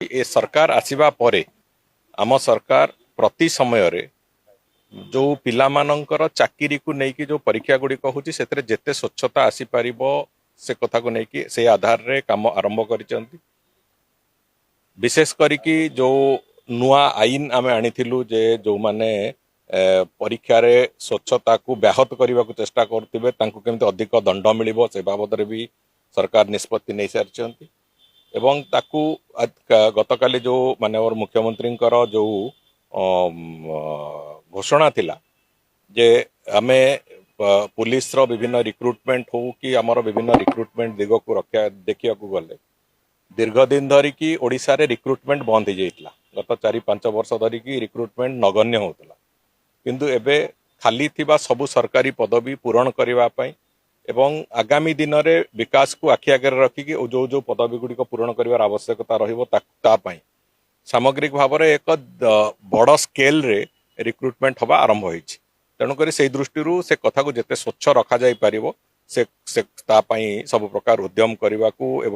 ଏ ସରକାର ଆସିବା ପରେ ଆମ ସରକାର ପ୍ରତି ସମୟରେ ଯୋଉ ପିଲାମାନଙ୍କର ଚାକିରିକୁ ନେଇକି ଯୋଉ ପରୀକ୍ଷା ଗୁଡ଼ିକ ହେଉଛି, ସେଥିରେ ଯେତେ ସ୍ୱଚ୍ଛତା ଆସିପାରିବ, ସେ କଥାକୁ ନେଇକି ସେଇ ଆଧାରରେ କାମ ଆରମ୍ଭ କରିଛନ୍ତି। ବିଶେଷ କରିକି ଯୋଉ ନୂଆ ଆଇନ ଆମେ ଆଣିଥିଲୁ ଯେ ଯୋଉମାନେ ପରୀକ୍ଷାରେ ସ୍ୱଚ୍ଛତାକୁ ବ୍ୟାହତ କରିବାକୁ ଚେଷ୍ଟା କରୁଥିବେ, ତାଙ୍କୁ କେମିତି ଅଧିକ ଦଣ୍ଡ ମିଳିବ, ସେ ବାବଦରେ ବି ସରକାର ନିଷ୍ପତ୍ତି ନେଇସାରିଛନ୍ତି। ଏବଂ ତାକୁ ଗତକାଲି ଯୋଉ ମାନ୍ୟବର ମୁଖ୍ୟମନ୍ତ୍ରୀଙ୍କର ଯୋଉ ଘୋଷଣା ଥିଲା ଯେ ଆମେ ପୁଲିସର ବିଭିନ୍ନ ରିକ୍ରୁଟମେଣ୍ଟ ହଉ କି ଆମର ବିଭିନ୍ନ ରିକ୍ରୁଟମେଣ୍ଟ ଦିଗକୁ ରକ୍ଷା ଦେଖିବାକୁ ଗଲେ, ଦୀର୍ଘ ଦିନ ଧରିକି ଓଡ଼ିଶାରେ ରିକ୍ରୁଟମେଣ୍ଟ ବନ୍ଦ ହେଇଯାଇଥିଲା। ଗତ 4-5 ବର୍ଷ ଧରିକି ରିକ୍ରୁଟମେଣ୍ଟ ନଗଣ୍ୟ ହେଉଥିଲା। କିନ୍ତୁ ଏବେ ଖାଲି ଥିବା ସବୁ ସରକାରୀ ପଦବୀ ପୂରଣ କରିବା ପାଇଁ ଏବଂ ଆଗାମୀ ଦିନରେ ବିକାଶକୁ ଆଖି ଆଗରେ ରଖିକି ଯୋଉ ଯୋଉ ପଦବୀ ଗୁଡ଼ିକ ପୂରଣ କରିବାର ଆବଶ୍ୟକତା ରହିବ, ତା ପାଇଁ ସାମଗ୍ରିକ ଭାବରେ ଏକ ବଡ଼ ସ୍କେଲରେ ରିକ୍ରୁଟମେଣ୍ଟ ହେବା ଆରମ୍ଭ ହୋଇଛି। ତେଣୁକରି ସେଇ ଦୃଷ୍ଟିରୁ ସେ କଥାକୁ ଯେତେ ସ୍ୱଚ୍ଛ ରଖାଯାଇ ପାରିବ, ସେ ସେ ତା ପାଇଁ ସବୁ ପ୍ରକାର ଉଦ୍ୟମ କରିବାକୁ ଏବଂ